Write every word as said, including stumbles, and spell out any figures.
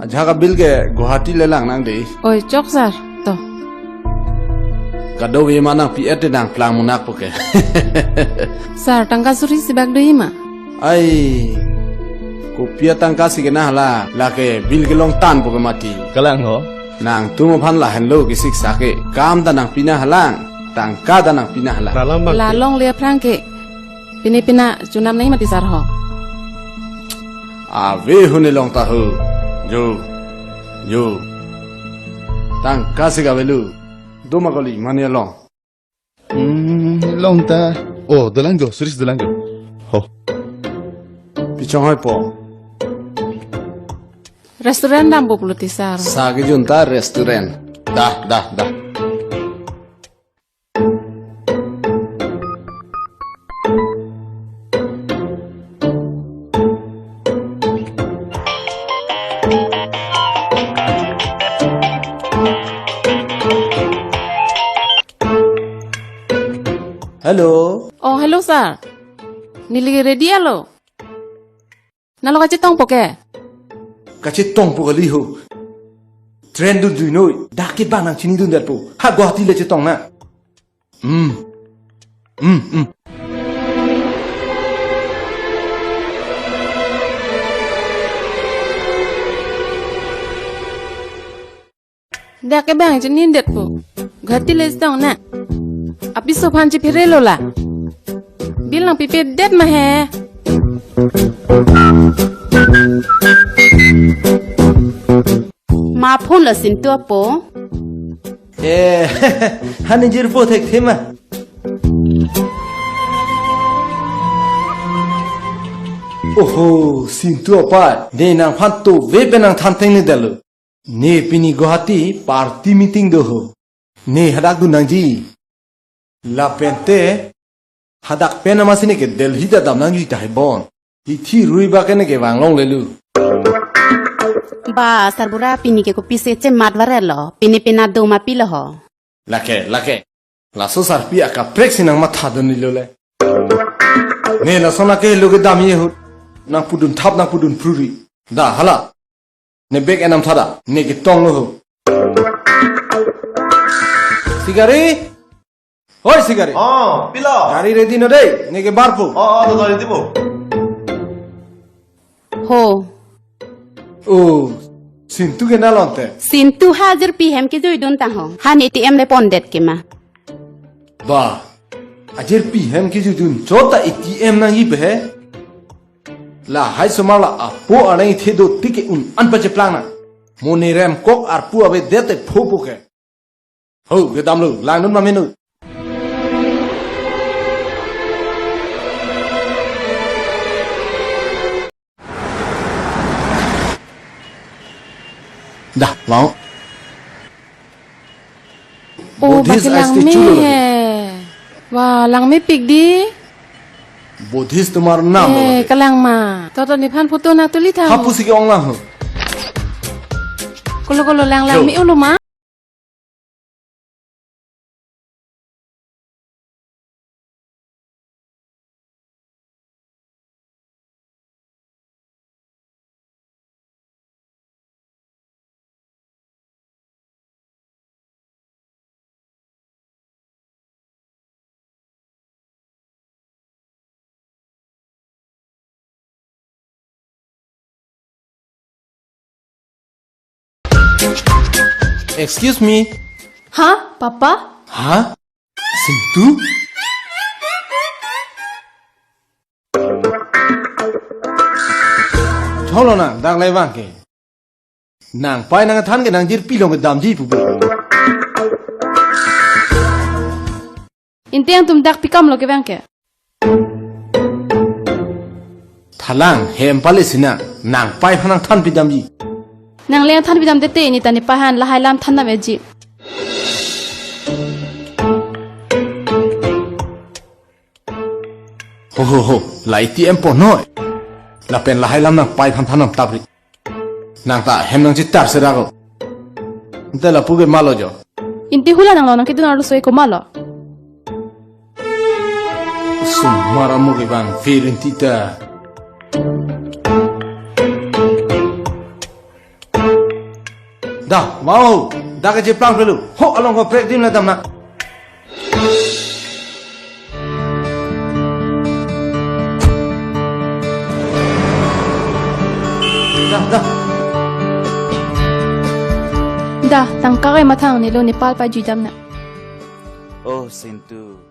Ajahak abill ke Guwahati le lang nang dei. Oi, chok sir, to. Kadokave ma nangpi-et te nangplang munak po ke. Sir, tangka suri si bak do-i ma? Ai, kopi atangka si kena hala, lake bill kelong tan po ke mati. Kalang ho. Nangtum aphan lahenlo kesiksak ke. Kam ta nangpi nanghalang, tangka ta nangpi nanghalang. Ralam bang La ti. Longle aphrang ke. Pine pina chonam nangji mati sir ho. Ave ho ne long ta ho. Jo. Jo. Tangka si kavelo. Do ma kali mane long. Hmm, long ta. Oh, dolang jo, suri dolang jo. Ho. Pi chonghoi po? Restaurant dampo pulo ti sir. Sa kejun ta restaurant. Dah, dah, dah. Hello. Oh, hello sir. Neli ready alo. Nalo kachetong po ke? Kachetong po kali ho. Train dun dui noi. Dak ke bang nangchini dun det po. Ha Guwahati le chetong na. Hmm. Hmm, hmm. Dak ke bang chini det po. Guwahati le chetong na. Apiso aphan chephere lo la. Bill nangpipe det ma he. Ma phone lo Sintu apo. Eh, hani jirpo thekthe ma. Oho, Sintu apa? Ne nangphan tove pen nangthan theng ne detlo. Ne pini Guwahati party meeting do ho. Ne hadak dun nangji. Lapen te hadak pen amatsi ne ke Delhi ta dam nangji tahai bon. Hithi rui ba ke ne ke vang longlelo. Ba, sarbura pini ke kopisi chemat varelo. Pini pina do ma pilo ho. Lake, lake. Laso sarpi akaprek si nangmatha dun nilo le. Ne lason ake lo ke damji ahut. Nangpudun thap nangpudun phrurit. Da, hala. Ne bag enam thada, ne ketong lo ho. Sikari? Oi, Sikari. Oh, pilo. Gari ready no dei, ne ke barpo. Oh, oh, to, to, ready po. Ho. Oh, Sintu ke nalonte. Sintu ha ajirpi hem kejui dun tang ho. Han A T M le pondet ke ma. Ba, ajirpi hem kejui dun chot ta A T M nangji pe he. Lahai osomar la apo areng ithe do tik ke un-an pacheplang na. Mo ne rem kok arpu avedet te phopo ke. Ho, kedam lo, lang dun ma menu. Dah, mau. Oh, Buddhist baki langme statue lo lagi. He. Wah, langmepik dei. Buddhist atum arnam lo Eh, lagi. Kalang ma. Toto nephan photo nangtuli tha. Hapu si ke-ong lang ho. Kolo kolo lang lang Jo. Mi ulo ma. Excuse me. Ha, Papa? Ha? Sintu? Cholo na, dak le vang ke. Nangpai nangthan ke nangjirpi along ke damji pu pu. Inte nangtum dak pi kam lo kevang ke? Thalang hem pale sina nangpai aphan nangthan pidamji. Nang le nangthan pidam tete ne ta nepai aphan lahai alam than dam eji. Ho ho ho, la A T M po noi. Lapen lahai alam nangpai aphan than dam tapri. Nang ta hem nangchitar sera ko. Inte lapu ke malo jo. Inte hula nanglo nangkedun arlo soi ko malo. Osomar amo ke bang firin tita. Da, mau, da kacheplang pelu. Ho, along ho prek dim la damna. Da, da. Da, tangka kemathang nilo Nepal pajui damna. Oh, Sintu.